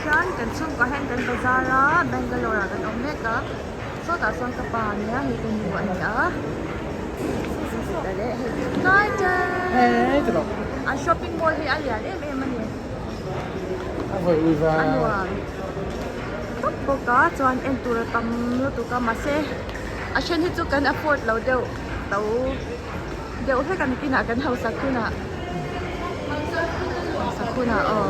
Hian kan chhungkua hian kan bazar a Bangalore ah kan awm mek a sawtah sawn ka pa ania hei ka nu a ni a an shopping mall hi a lian em em a ni a nuam tawp bawk a chuan en tur a tam lutuk a mahse a then hi chu kan afford lo deuh to deuh hlek a nikinah kan hausak hunah hausak hunah aw.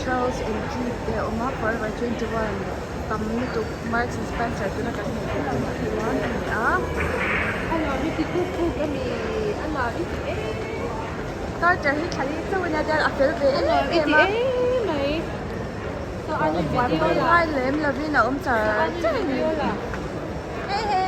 Charles and Keith te a awm a forever 21 tam lutuk Marks and Spencer tuna kan hmuh theih ang chuan a ni a. Carter hi thla li chauh a nia chuan a fel ve em em a. Ngai lem lovin a awm char char a ni. Hey hey.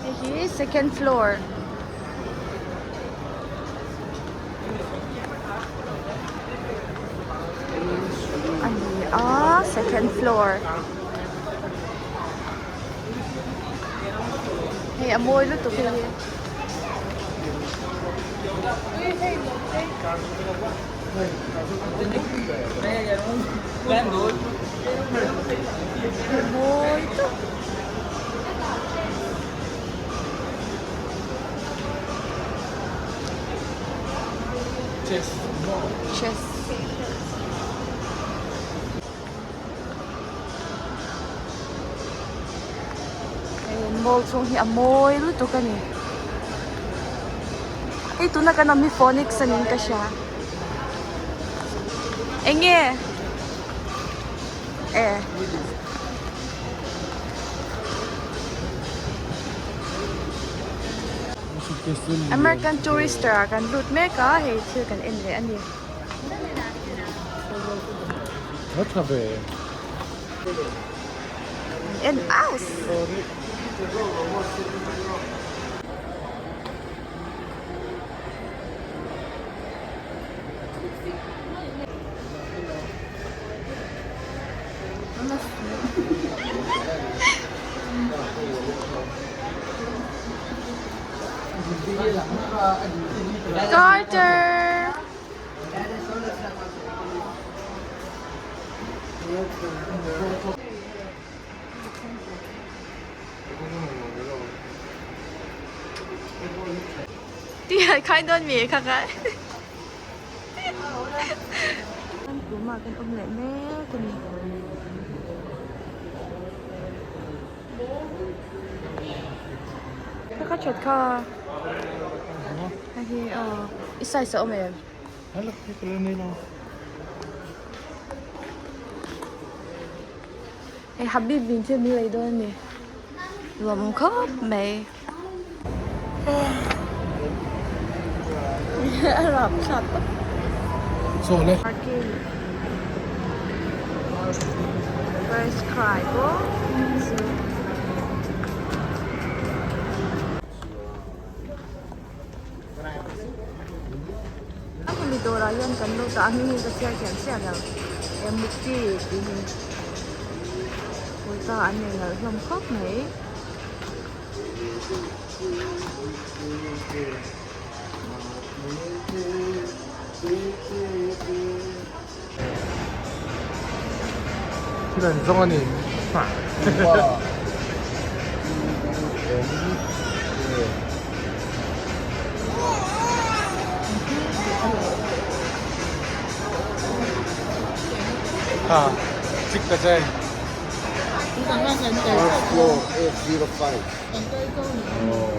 Hei hi second floor a ni a second floor hei a mawi lutuk hei hi. Mawi tawp. Chess. Hei mall chhung hi a mawi lutuk a ni. Hei tuna kan awm hi Phoenix a niin ka hria. Eng nge? Eh. American Tourister ah kan lut mek a hei thil kan en leh a ni. En aus. Carter! Ti khai dawn mi kha kha. Tumah kan awm leh mek a ni. Kha kha that kha. Hei hi aw i size a awm em? Hei Habib in thil min lei dawn a ni. Nuam khawp mai. A rap thlak tawp. Parking first cry pawh chu. A hemi dawrah hian kan lut a a hming hi ka chhiar thiam chiah lo Mukti tih hi kurta an nei nalh hlawm khawp mai. Thil an zawng a ni. Ha, chik ta che. First floor 805. Oh.